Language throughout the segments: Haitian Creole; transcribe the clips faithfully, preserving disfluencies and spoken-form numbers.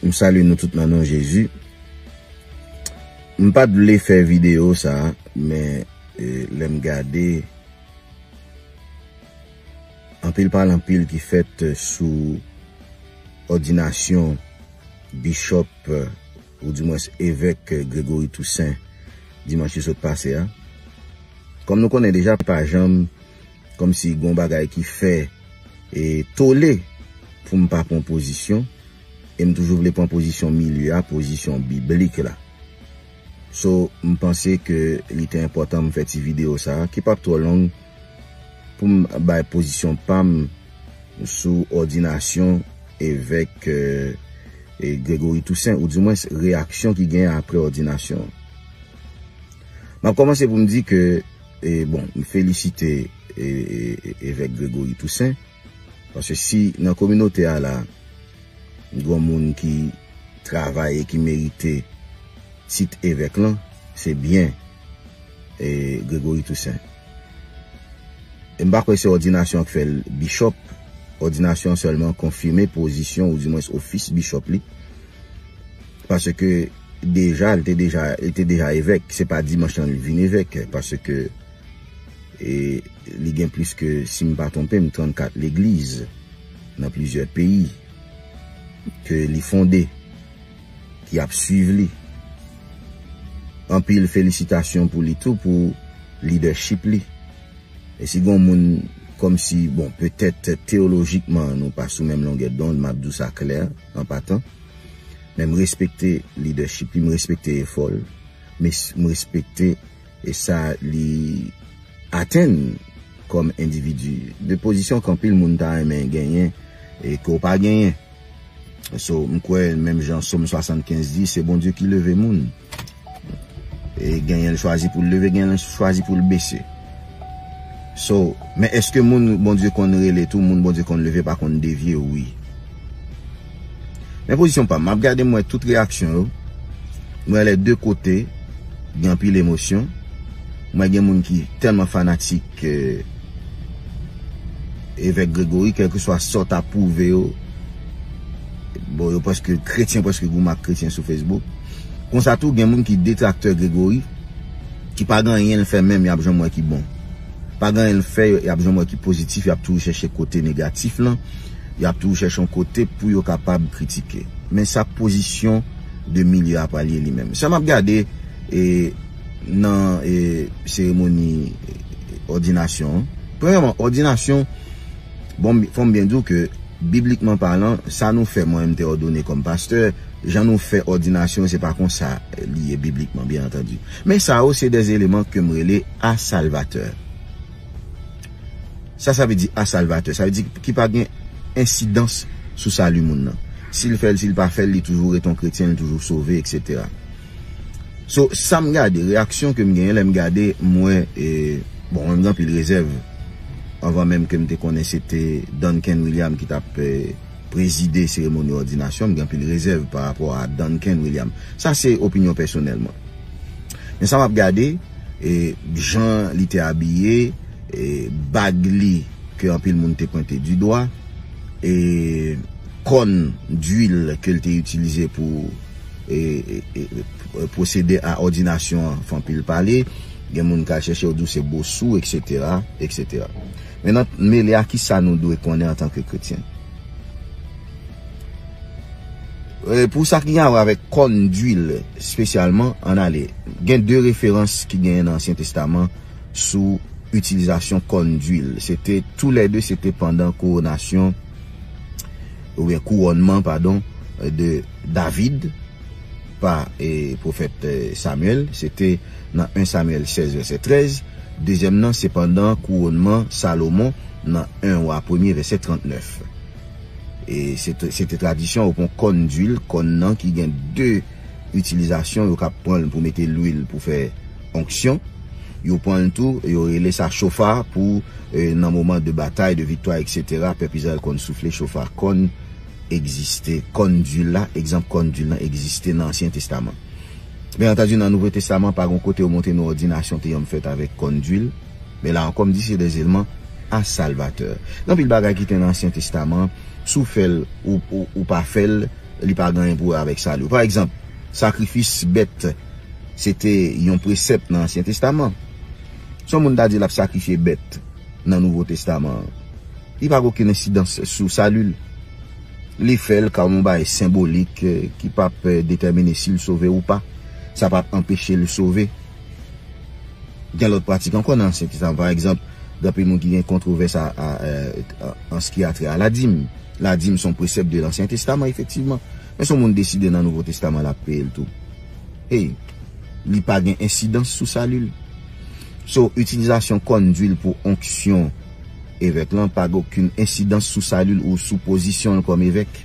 M salye nou tout nan non Jezi. M pa t vle fè videyo sa, men, e, lè m gade anpil pale anpil ki fèt sou òdinasyon bishop, oudimwens evèk Gregory Toussaint dimanch ki sot pase a. Kòm nou konnen deja, pa janm kòmsi gon bagay ki fè e tole pou m pa pran pozisyon, e m toujou vle pran pozisyon milye a, pozisyon biblik la. So, m panse ke li te enpòtan m fè ti videyo sa a, ki p ap twò long, pou m bay pozisyon pa m sou òdinasyon evèk, e, e, Gregory Toussaint, oudimwens reyaksyon ki genyen apre òdinasyon an. M ap kòmanse pou m di ke, e, bon, m felisite, e, e, e, evèk Gregory Toussaint, paske si nan kominote a la, gon moun ki travay e ki merite tit evèk lan, se byen, e, Gregory Toussaint. E m pa kwè se òdinasyon an k fè l bishop. Òdinasyon an sèlman konfime pozisyon, oudimwens ofis bishop li. Paske deja, li te deja, li te deja evèk. Se pa dimanch lan li vin evèk. Paske, e, li gen plis ke, si m pa twonpe m, trannkat legliz nan plizyè peyi ke li fonde, ki ap swiv li. Anpil felisitasyon pou li tou, pou lidèchip li. E si gon moun kòmsi, bon, petèt teyolojikman nou pa sou menm longè dond, m ap di w sa klè, an patan. Men m respekte lidèchip li, m respekte efò l, men s- m respekte e sa li atenn kòm endividi. De pozisyon ke anpil moun ta renmen genyen e ke w pa genyen. So, m kwè, menm jan Sòm swasannkenz di, se Bondye ki leve moun. E genyen l chwazi pou l leve, genyen l chwazi pou l bese. So, men èske moun Bondye konn rele tou, moun Bondye konn leve pa konn devye? Wi. Men pozisyon pa m, m ap gade, m wè tout reyaksyon yo. M wè lè de kote, gen anpil emosyon. M wè gen moun ki tèlman fanatik, e, evèk Gregory, kèlkeswa sa w ta pwouve yo, bon, yo prèske kretyen, prèske goumen ak kretyen sou Facebook. Konsa tou, gen moun ki detraktè Gregory, ki pa gen anyen l fè menm, y ap janm wè ki bon. Pa gen anyen l fè, y ap janm wè ki pozitif, y ap toujou chèche kote negatif lan, y ap toujou chèche yon kote pou yo kapab kritike. Men sa pozisyon de milye a pral ye li menm. Sa m ap gade, e, nan, e, seremoni, e, òdinasyon an. Premyèman, òdinasyon, bon, fò m byen di w ke, biblikman palan, sa nou fè, mwen menm te òdone kòm pastè, jan nou fè òdinasyon, se pa konsa li ye biblikman, byen antandi. Men sa yo, se de eleman ke m rele a salvatè. Sa, sa vle di a salvatè. Sa vle di ki pa gen ensidans sou sali moun nan. Si l fè l, si l pa fè l, li toujou ret yon kretyen, li toujou sove, etsetera. So, sa m gade, reyaksyon ke m genyen lè m gade, m wè, e, bon, mwen m gen anpil rezèv. Anvan menm ke m te konnen se te Duncan William ki t ap, e, prezide seremoni òdinasyon, m gen anpil rezèv pa rapò a Duncan William. Sa se opinyon pèsonèl mwen. Men sa m ap gade, e, jan li te abiye, e, bag li ke anpil moun te pwente di dwa, e, kòn dwil ke l te itilize pou, e, e, e, pwosede a òdinasyon an fè anpil pale. Gen moun k al chèche yo di w se bosou, etsetera, etsetera. Men nan mele a, kisa nou dwe konnen antanke kretyen? E, pou sa ki gen a wè avèk kòn dwil, espesyalman, ann ale. Gen de referans ki genyen nan Ansyen Testaman sou itilizasyon kòn dwil. Se te, toulède, se te pandan kowonasyon, oubyen kouwònman, padon, de David pa, e, pwofèt, e, Samyèl. Se te nan en Samyèl sèz, vèsè trèz. Dezyèm nan, se pandan kouwònman Salomon nan en Wa premye, vèsè trantnèf. E se te, se te tradisyon yo pran kòn dwil, kòn nan ki gen de itilizasyon, yo ka pran l pou mete lwil pou fè onksyon. Yo pran l tou, yo rele sa chofa pou, e, nan moman de batay, de viktwa, etsetera, pèp Izrayèl konn soufle chofa. Kòn egziste, kòn dwil la, egzanp kòn dwil lan egziste nan Ansyen Testaman. Byen antandi, nan Nouvo Testaman, pa gon kote yo montre nou òdinasyon te janm fèt avèk kòn dwil. Men la ankò, m di se de eleman a salvatè. Gen anpil bagay ki te nan Ansyen Testaman, si w fè l ou, ou, ou pa fè l, li pa gen anyen pou wè avèk sali w. Pa egzanp, sakrifis bèt, se te yon presèp nan Ansyen Testaman. Si yon moun ta di l ap sakrifye bèt nan Nouvo Testaman an, li pa gen okenn ensidans sou sali l. Li fè l kòm yon bagay senbolik, eh, ki p ap, eh, detèmine si l sove ou pa. Sa p ap anpeche l sove. Gen lòt pratik ankò nan Ansyen Testaman. Pa egzanp, gen anpil moun ki gen kontwovès a, a, eh, a, an s ki a trè a ladim. Ladim se yon presèp de Lansyen Testaman, efektivman. Men si yon moun deside nan Nouvo Testaman, l ap peye l tou. Hey, li pa gen ensidans sou sali l. So, itilizasyon kòn dwil pou onksyon evèk lan pa gen okenn ensidans sou sali l ou sou pozisyon l kòm evèk.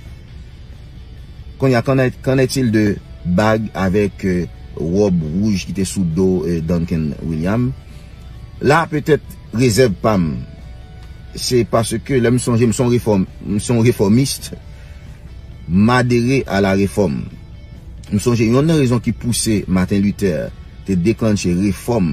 Kounye a, qu'en est, qu'en est-il de bag avèk, euh, wòb wouj ki te sou do, euh, Duncan William? La, petèt, rezèv pa m, se paske lè m sonje m se yon refòm, m se yon refòmis, m adere a la refòm. M sonje yonn nan rezon ki pouse Martin Luther te deklanche refòm,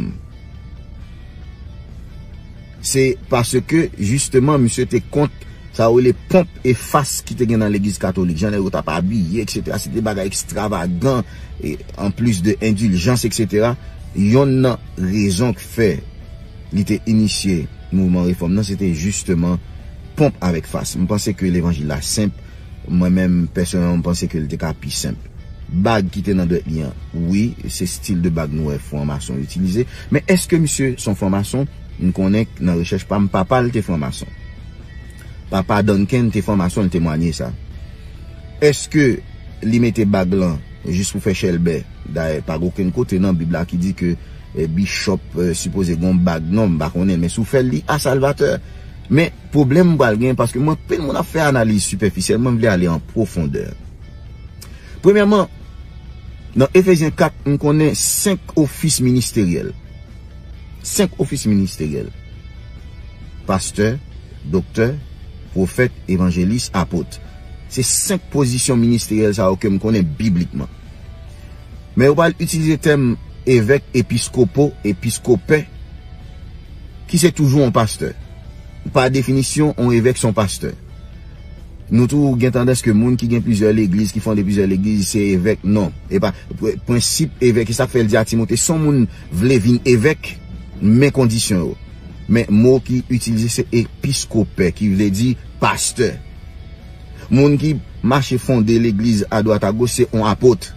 se paske, jisteman, misye te kont sa yo rele ponp e fas ki te gen nan legliz katolik. Jan nèg yo t ap abiye, etsetera. Se te bagay ekstravagan, e, anplis de endiljans, etsetera. Yonn nan rezon k fè li te inisye mouvman refòm nan, se te jisteman ponp avèk fas. M panse ke levanjil la senp. Mwen menm, pèsonèlman, m panse ke l te ka pi senp. Bag ki te nan dwèt li an, wi, se stil de bag nou wè franmason itilize. Men èske misye se yon franmason? M konnen nan rechèch pa m, papa l te franmason. Papa Duncan te franmason, l temwanye sa. Èske li mete bag lan jis pou fè chèlbè? Dayè, pa gen okenn kote nan Bib la ki di ke, eh, bichòp, eh, sipoze gen yon bag. Non, m pa konnen, men si w fè l, li a Salvatè. Men pwoblèm m pral gen, paske mwen, anpil moun ap fè analiz sipèfisyèl, mwen, m vle ale an pwofondè. Premyèman, nan Efezyen kat, m konnen senk ofis ministeryèl. Senk ofis ministeryèl. Pastè, doktè, pwofèt, evanjelis, apot. Se senk pozisyon ministeryèl sa yo ke m konnen biblikman. Men yo pral itilize tèm evèk, episkopo, episkopè, ki se toujou yon pastè. Pa definisyon, yon evèk se yon pastè. Nou tou gen tandans ke moun ki gen plizyè legliz, ki fonde plizyè legliz, se evèk, non. E pa, pr-, prensip evèk, e sa k fè l di a Timote, si yon moun vle vin evèk, men kondisyon yo. Men mo ki itilize se episkopè, ki vle di pastè. Moun ki mache fonde legliz adwat agoch, se yon apot.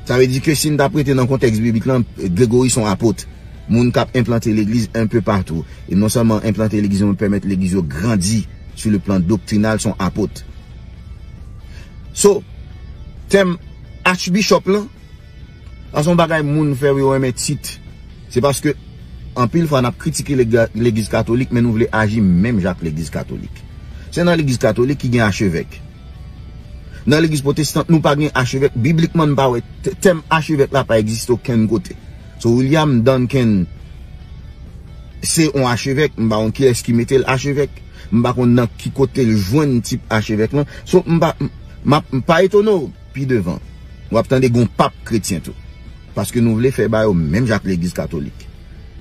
Sa vle di ke si n t ap rete nan kontèks biblik lan, Gregory se yon apot. Moun k ap enplante legliz enpe patou. E non sèlman enplante legliz yo, men pèmèt legliz yo grandi sou le plan doktrinal, se yon apot. So, tèm Archbishop lan, sa se yon bagay moun fè, wi, yo renmen tit. Se paske anpil fwa n ap kritike lega-, legliz katolik, men nou vle aji menm jan ak legliz katolik. Se nan legliz katolik ki gen achevèk. Nan legliz pwotestan, nou pa gen achevèk. Biblikman, nou pa wè t-, tèm achevèk la pa egziste okenn kote. So, William Duncan se yon achevèk, m pa konn kiyès ki mete l achevèk, m pa konn nan ki kote l jwenn tip achevèk lan. So, m pa, m, m ap, m pa etone w pi devan, w ap tande gen yon pap kretyen tou. Paske nou vle fè ba yo menm jan ak legliz katolik.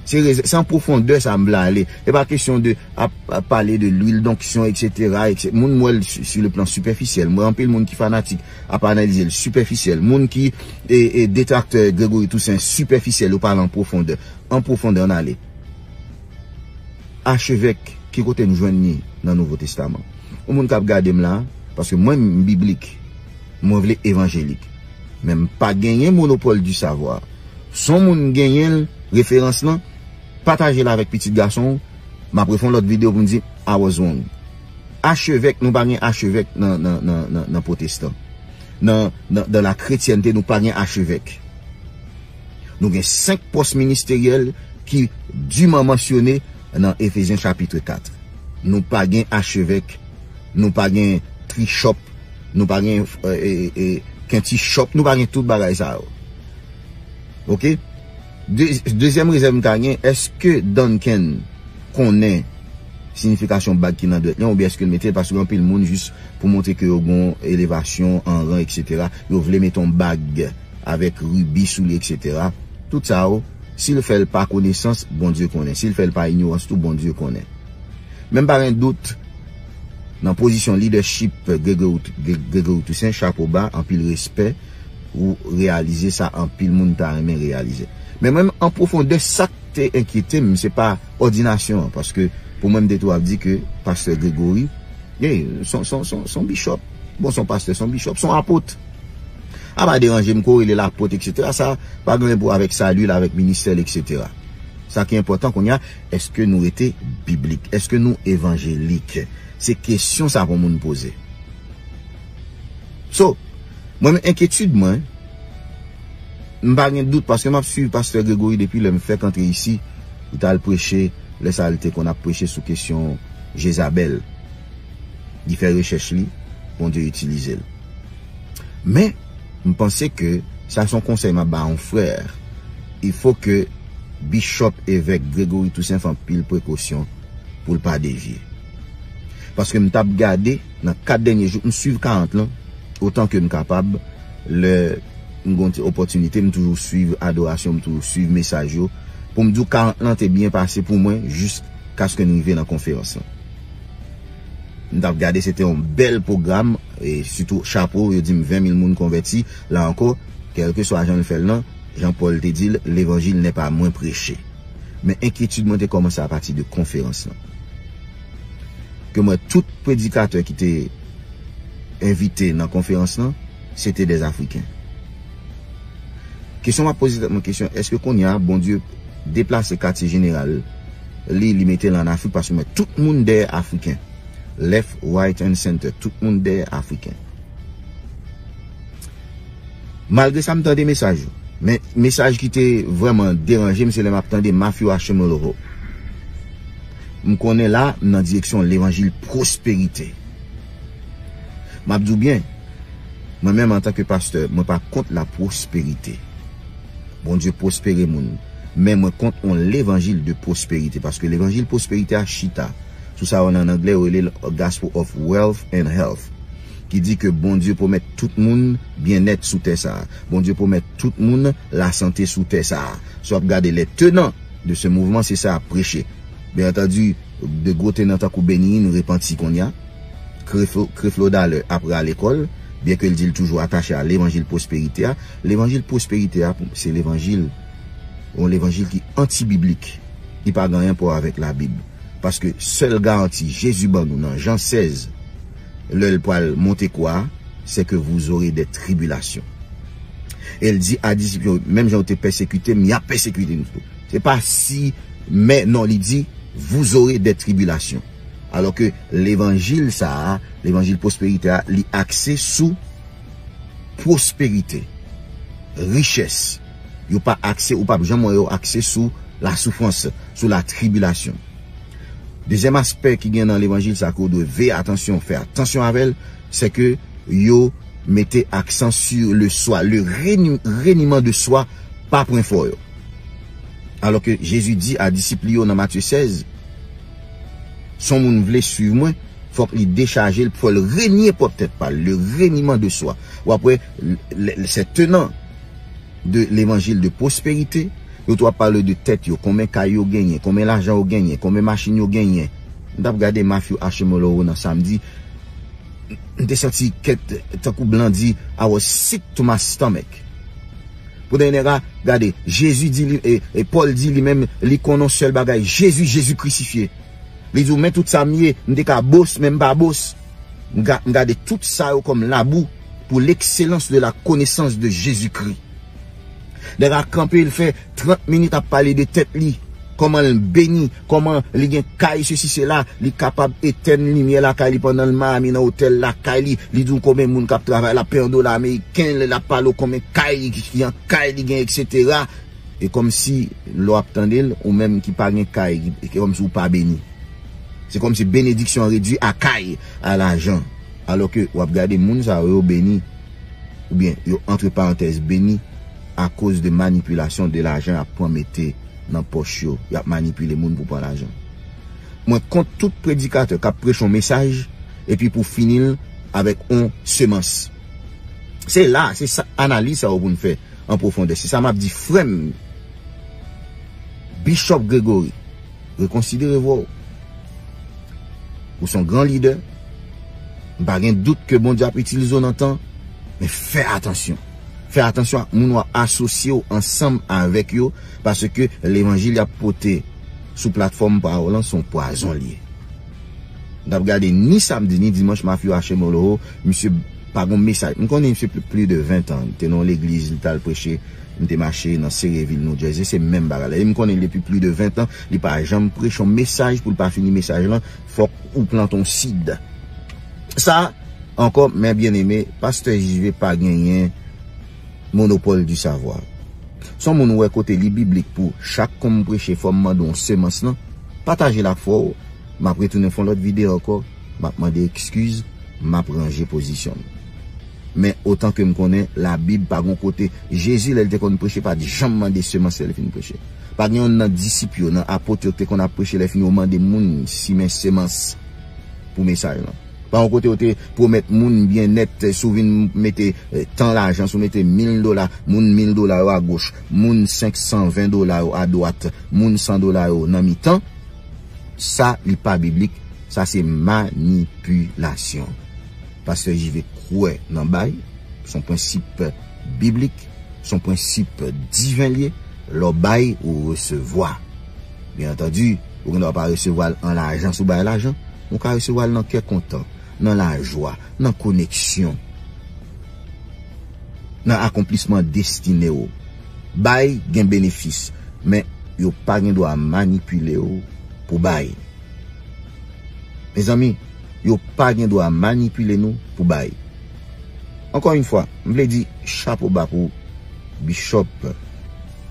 Se reze-, se an pwofondè sa m vle ale. E pa kesyon de ap, ap pale de lwil donksyon, etsetera, etsetera. Moun m wè l si, si le plan sipèfisyèl. M wè anpil moun ki fanatik ap analize l sipèfisyèl. Moun ki, e, e, detraktè Gregory Toussaint sipèfisyèl, yo pale an pwofondè. An pwofondè, ann ale. Achevèk, ki kote n jwenn li nan Nouvo Testaman? Yon moun k ap gade m la, paske mwen, m biblik, mwen vle evanjelik. Men m pa genyen monopòl di savwa. Si yon moun genyen l, referans lan, pataje l avèk pitit gason w, m ap refè yon lòt videyo pou m di, I was wrong. Achevèk, nou pa gen achevèk nan, nan, nan, nan, nan pwotestan. Nan, nan, dans la chrétienté, nou pa gen achevèk. Nou gen senk pòs ministeryèl ki diman mansyone nan Efezyen chapit kat. Nou pa gen achevèk, nou pa gen trichòp, nou pa gen, e, e, e, kentichòp, nou pa gen tout bagay sa yo. Oke? De-, dezyèm rezèv m ka gen, èske Duncan konnen siyifikasyon bag ki nan dwèt li an, oubyen èske l mete l paske gen anpil moun jis pou montre ke yo gen yon elevasyon an ran, etsetera, yo vle mete yon bag avèk ribi sou li, etsetera. Tout sa yo, si l fè l pa konesans, Bondye konnen. Si l fè l pa inyorans tou, Bondye konnen. Men m pa gen dout, Nan pozisyon lidèchip Gregory, Gregory Toussaint, chapo ba, anpil respè, ou reyalize sa anpil moun ta renmen reyalize. Men mwen, an pwofondè, sa k te enkyete m, se pa òdinasyon an, paske pou mwen, m te tou ap di ke pastè Gregory, ye, son, son, son, son bishop. Bon, son pastè, son bishop, son apot. A pa deranje m, ko rele l apot, et cetera. Sa pa gen pou avèk sali l, avèk ministè l, et cetera. Sa ki enpòtan kounye a, èske nou rete biblik? Èske nou evanjelik? Se kesyon sa pou moun poze. So, mwen menm enkyetid mwen, m pa gen dout paske m ap swiv pastè Gregory depi lè m fèk antre isi, li t al preche, lè sa a li te konn ap preche sou kesyon Jezabèl. Li fè rechèch li, Bondye itilize l. Men, m panse ke sa se yon konsèy m ap ba yon frè. Il faut que Bishop, evèk Gregory Toussaint fè anpil prekosyon pou l pa devye. Paske m t ap gade nan kat dènye jou, m swiv karant lan otan ke m kapab. Lè m gon ti opòtinite, m toujou swiv adorasyon, m toujou swiv mesaj yo. Pou m di w, karant lan te byen pase pou mwen jiskaske n rive nan konferans lan. M t ap gade, se te yon bèl pwogram, e sitou chapo, yo di m ven mil moun konvèti. La ankò, kèlkeswa jan l fè l lan, jan Pòl te di l, levanjil n'est pas moins prêché. Men enkyetid mwen te kòmanse apati de konferans lan. Ke m wè tout predikatè ki te envite nan konferans lan, se te dè Afriken. Kesyon m ap poze tèt mwen kesyon, èske kounye a Bondye deplase katye jeneral li, li mete l ann Afrik, paske m wè tout moun dèyè Afriken. Left, right and center, tout moun dèyè Afriken. Malgre sa, m tande mesaj yo. Men mesaj ki te vrèman deranje m, se lè m ap tande Matthew Ashimolowo. M konnen la, m nan direksyon levanjil pwosperite. M ap di w byen, mwen menm antanke pastè, mwen pa kont lapwosperite. Bondye pwospere moun. Men mwen kont yon levanjil de pwosperite, paske levanjil pwosperite a chita sou sa yo nan anglè, yo rele l Gospel of Wealth and Health, ki di ke Bondye pwomèt tout moun byennèt sou tè sa a. Bondye pwomèt tout moun lasante sou tè sa a. Si w ap gade les tenants de ce mouvement, se sa y ap preche. Byen antandi, de gwo tenan tankou Benny Hinn repanti kounye a. Creflo, Creflo Dollar ap rale kò l, byen ke l di l toujou atache a levanjil pwosperite a. Levanjil pwosperite a, se levanjil, yon levanjil ki antibiblik. Li pa gen anyen pou wè avèk Labib. Paske sèl garanti Jezi ban nou nan Jan sèz, lè l pral monte kwa a, c'est que vous aurez des tribulations. E l di a disip yo, menm jan yo te pèsekite m, y ap pèsekite nou tou. Se pa si, men non, li di, vous aurez des tribulations. Alò ke levanjil sa a, levanjil pwosperite a, li akse sou pwosperite, richès. Yo pa akse, ou p ap janm wè yo akse sou lasoufrans, sou latribilasyon. Dezyèm aspè ki gen nan levanjil sa ke w dwe veye atansyon, fè atansyon avè l, se ke yo mete aksan sur le soi, le reni-, reniement de soi pa pwen fò yo. Alò ke Jezi di a disip li yo nan Matye sèz, si yon moun vle swiv mwen, fòk li dechaje l, fò l renye pwòp tèt pa l, le reniement de soi. W ap wè, l-, l-, se tenan de levanjil de pwosperite, yo tou ap pale de tèt yo, konbyen kay yo genyen, konbyen lajan yo genyen, konbyen machin yo genyen. M t ap gade Matthew Ashimolowo nan samdi, m te santi kèt, tankou Blandy, I was sick to my stomach. Poutan nèg la, gade, Jezi di li, e, e Pòl di li menm, li konnen yon sèl bagay, Jezi, Jezi krisifye. Li di w, men tout sa m ye, m te ka bos, men m pa bos. M ga-, m gade tout sa yo kòm labou pour l'excellence de la connaissance de Jésus-Christ. Nèg la kanpe, l fè trant minit ap pale de tèt li, kòman l beni, kòman li gen kay, sesi, sela, li kapab etèn limyè lakay li pandan l Miami nan otèl lakay li, li di w konbyen moun k ap travay, l ap peye yon dola ameriken, l ap pale w konbyen kay li, ki, ki an kay li gen, et cetera. E kòmsi lè w ap tande l, ou menm ki pa gen kay, ki, ki kòmsi w pa beni. Se kòmsi benediksyon an redui a kay, a lajan. Alò ke w ap gade moun sa yo, yo beni, oubyen yo, antre parantèz, beni akoz de manipilasyon de lajan y ap pran mete nan pòch yo, y ap manipile moun pou pran lajan. Mwen kont tout predikatè k ap preche yon mesaj, epi pou fini l avèk yon semans. Se la, se sa, analiz sa yo pou n fè an pwofondè. Se sa m ap di frè m, Bishop Gregory, rekonsidere vwa w. Ou se yon gran lidè, M pa gen dout ke Bondye ap itilize w nan tan, men fè atansyon. Fè atansyon ak moun w ap asosye w ansanm avèk yo, paske levanjil y ap pote sou platfòm pa w lan se yon pwazon l ye. M t ap gade ni samdi ni dimanch Mafio H M O Loho, misye pa gon mesaj. M konnen misye pli, pli de ven tan. Li te nan yon legliz, li t al preche, m te mache nan Serevil, New Jersey, se menm bagay la. E m konnen l depi pli de ven tan, li pa janm preche yon mesaj pou l pa fini mesaj lan, fòk ou plante yon sid. Sa, ankò, men byeneme, pastè Jive pa genyen monopòl di savwa. Se yon moun ou wè kote li biblik pou chak kou m preche, fò m mande w semans lan, pataje l ak frè w, m ap retounen fè yon lòt videyo ankò, m ap mande ekskiz, m ap ranje pozisyon m. Men otan ke m konnen, Labib pa gen yon kote, Jezi, lè l te konn preche, pa t janm mande semans lè l fin preche. Pa gen yonn nan disip yo, nan apot yo ki te konn ap preche, lè fini yo mande moun simen semans pou mesaj lan. Pa yon kote yo te pwomèt moun byennèt, si w vin mete, eh, tan lajan, si w mete mil dola, moun mil dola yo agoch, moun senk san ven dola yo adwat, moun san dola yo nan mitan. Sa, li pa biblik, sa se manipilasyon. Pastè Jive kwè nan bay, se yon prensip biblik, se yon prensip diven l ye, lè w bay, ou resevwa. Byen antandi, ou gen dwa pa resevwa l an lajan, si w bay lajan, ou ka resevwa l nan kè kontan, nan lajwa, nan koneksyon, nan akonplisman destine w. Bay gen benefis, men yo pa gen dwa manipile w pou bay. Mezanmi, yo pa gen dwa manipile nou pou bay. Ankò yon fwa, m vle di chapo ba pou bishop,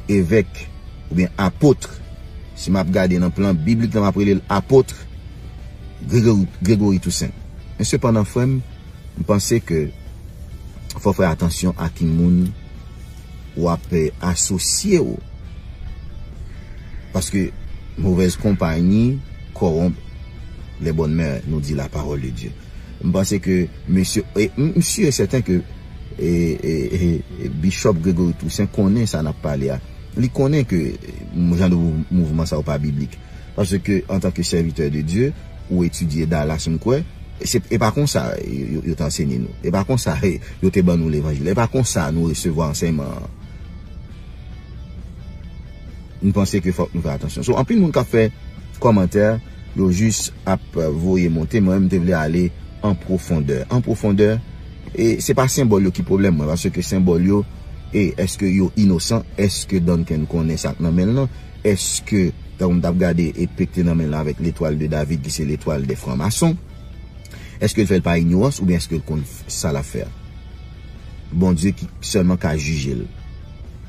evèk, oubyen apot. Si m ap gade nan plan biblik la, m ap rele l apot Gregory, Gregory Toussaint. Men sepandan, frè m, m panse ke fò w fè atansyon a ki moun w ap, eh, asosye w. Paske mauvaise compagnie corrompt les bonnes mœurs, nous dit la parole de Dieu. M panse ke mesye, e, m, m si e sèten ke, e, e, e, e, Bishop Gregory Toussaint konnen sa n ap pale a. Li konnen ke, e, jan de mou-, mouvman sa yo pa biblik. Paske, antanke sèvitè de Dye, ou etidye Dallas, m kwè, se, e pa konsa yo, yo, yo te ansenye nou. E pa konsa, e, yo te ban nou levanjil. E pa konsa nou resevwa ansèyman an. M panse ke fòk nou fè atansyon. So, anpil moun k ap fè kòmantè, yo jis ap voye monte. Mwen, m te vle ale an pwofondè. An pwofondè, e se pa senbòl yo ki pwoblèm mwen, paske senbòl yo, e èske yo inosan? Èske Duncan konnen sa k nan men l lan? Èske, tankou m t ap gade epe k te nan men l lan avèk letwal de David, ki se letwal de franmason, èske l fè l pa inyorans oubyen èske l konn f-, sa l ap fè a? Bondye ki sèlman ka jije l.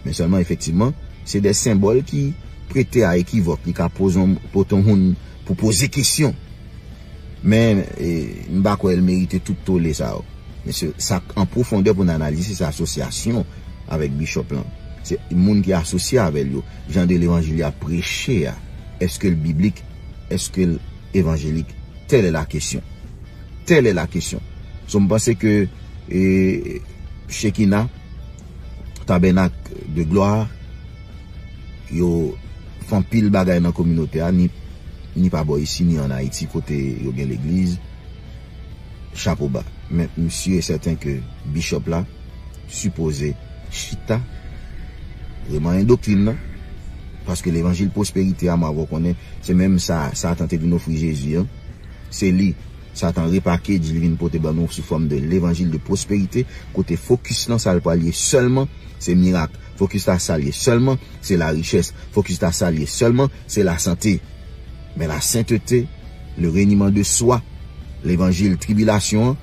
Men sèlman, efektivman, se de senbòl ki prete a ekivòk. Li ka poze yon, pote yon moun pou poze kesyon. Men, e, m pa kwè l merite tout tole sa yo. Men se sa k an pwofondè pou n analize, se asosyasyon avèk bishop lan. Se moun ki asosye avè l yo. Jan de levanjil y ap preche a, èske l biblik? Èske l evanjelik? Telle est la question. Telle est la question. So, m panse ke, e, Shekinah, Tabènak de Glwa, yo fè anpil bagay nan kominote a, ni, ni pa bò isi, ni ann Ayiti, kote yo gen legliz. Chapo ba. Men m si e sèten ke bishop la sipoze chita, remanyen doktrin nan, paske levanjil pwosperite a, m ap konnen, se menm sa Satan te vin ofri Jezi an. Se li, Satan repackage, li vin pote ban nou sou fòm de levanjil de pwosperite, kote fokis lan, sa l pral ye sèlman, se mirak. Fokis la, sa l ye sèlman, se larichès. Fokis la, sa l ye sèlman, se lasante. Men lasentete, le reniman de swa, levanjil tribilasyon an,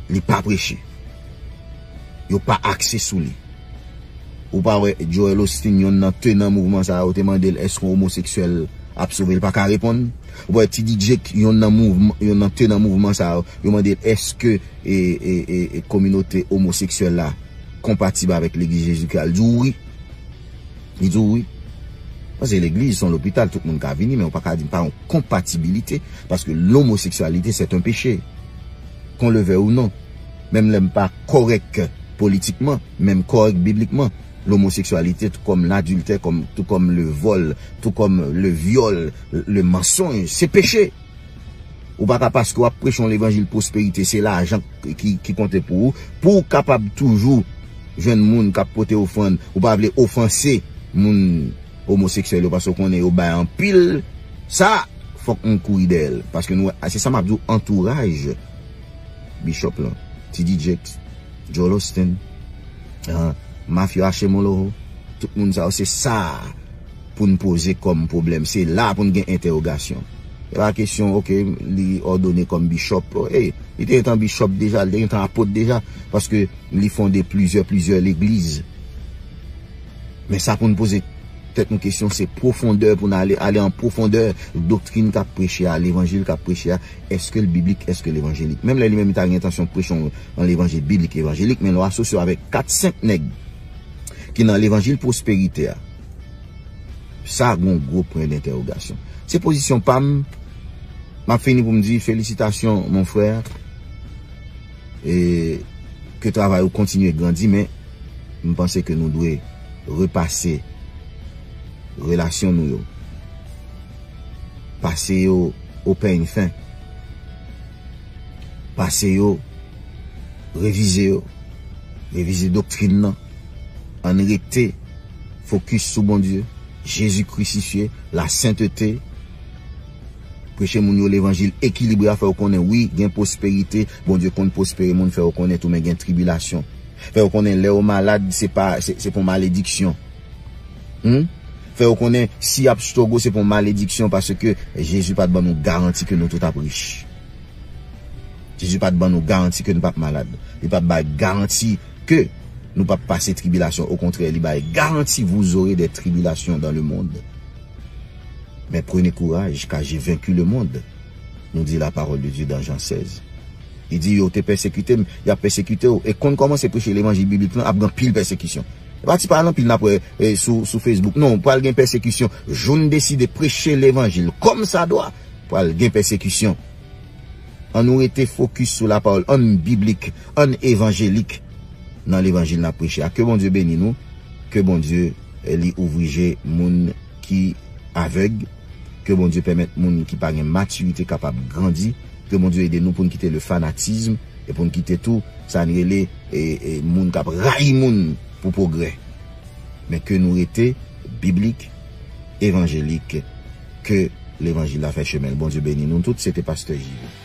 li pa preche. Yo pa akse sou li. Ou pa wè Joel Osteen, yonn nan tenan mouvman sa yo, te mande l èske yon omoseksyèl ap sove, l pa ka reponn. Ou pa wè T D Jakes, yonn nan mouvman, yonn nan tenan mouvman sa yo, yo mande l èske, e, e, e, e kominote omoseksyèl la konpatib avèk Legliz Jezikri a, l di w wi. Li di w wi. Paske legliz se yon lopital, tout moun ka vini, men ou pa ka di pa yon konpatibilite, paske l'homosexualité, c'est un péché. Qu'on le veuille ou non. Menm lè m pa kòrèk politikman, men m kòrèk biblikman. L'homosexualité, tout comme l'adultère, comme, tout comme le vol, tout comme le viol, le mensonge, c'est péché. Ou pa ka, paske w ap preche yon levanjil pwosperite, se lajan ki, ki konte pou ou. Pou w kapab toujou jwenn moun k ap pote ofrann, ou pa vle ofanse moun omoseksyèl yo, paske w konnen yo bay anpil. Sa, fòk nou kouri dèyè l. Paske nou, se sa m ap di w, antouraj Bishop lan, T D Jakes, Joel Osteen, ah, Mafya Ashimolowo, tout moun sa yo, se sa pou n poze kòm pwoblèm. Se la pou n gen entèwogasyon. E pa kesyon, oke, li òdone kòm bishop. Ey, li te gentan bishop deja, li te gentan apot deja, paske li fonde plizyè, plizyè legliz. Men sa pou n poze tèt nou kesyon, se pwofondè pou n ale, ale an pwofondè doktrin k ap preche a, levanjil k ap preche a, èske l biblik, èske l evanjelik? Menm lè li menm li ta gen entansyon preche yon, yon levanjil biblik, evanjelik, men lè w asosye w avèk kat, senk nèg ki nan levanjil pwosperite a, sa gon gwo pwen dentèwogasyon. Se pozisyon pa m. M ap fini pou m di felisitasyon, mon frè. E ke travay ou kontinye grandi, men m panse ke nou dwe repase relasyon nou yo. Pase yo o peigne fin. Pase yo, revize yo, revize doktrin nan. Ann rete fokis sou Bondye, Jezi krisifye, lasentete. Preche moun yo levanjil ekilibre a, fè yo konnen, wi, gen pwosperite, Bondye konn pwospere moun, fè yo konnen tou, men gen tribilasyon. Fè yo konnen, lè yo malad, se pa, se, se pa yon malediksyon. Hmm? Fè yo konnen, si y ap struggle, se pa yon malediksyon, paske Jezi pa t ban nou garanti ke nou tout ap rich. Jezi pa t ban nou garanti ke nou p ap malad. Li pa t bay garanti ke nou p ap pase tribilasyon. Okontrè, li bay garanti, vous aurez des tribulations dans le monde. Mais prenez courage, car j'ai vaincu le monde, nous dit la parole de Dieu dans Jean seize. Li di, yo te pèsekite m, y ap pèsekite w. E konn kòmanse preche levanjil biblik lan, ap gen anpil pèsekisyon. E pa ti pa anpil n ap wè, e, sou, sou Facebook. Non, pral gen pèsekisyon. Jou n deside preche levanjil kòm sa dwa, pral gen pèsekisyon. Ann nou rete fokis sou lapawòl, ann biblik, ann evanjelik nan levanjil n ap preche a. Ke Bondye beni nou, ke Bondye, eh, li ouvri je moun ki avèg, ke Bondye pèmèt moun ki pa gen matirite kapab grandi, ke Bondye ede nou pou n kite le fanatisme e pou n kite tou sa n rele, eh, eh, moun k ap rayi moun pou pwogrè. Men ke nou rete biblik, evanjelik, ke levanjil la fè chemen l. Bondye beni nou tout, se te pastè Jive.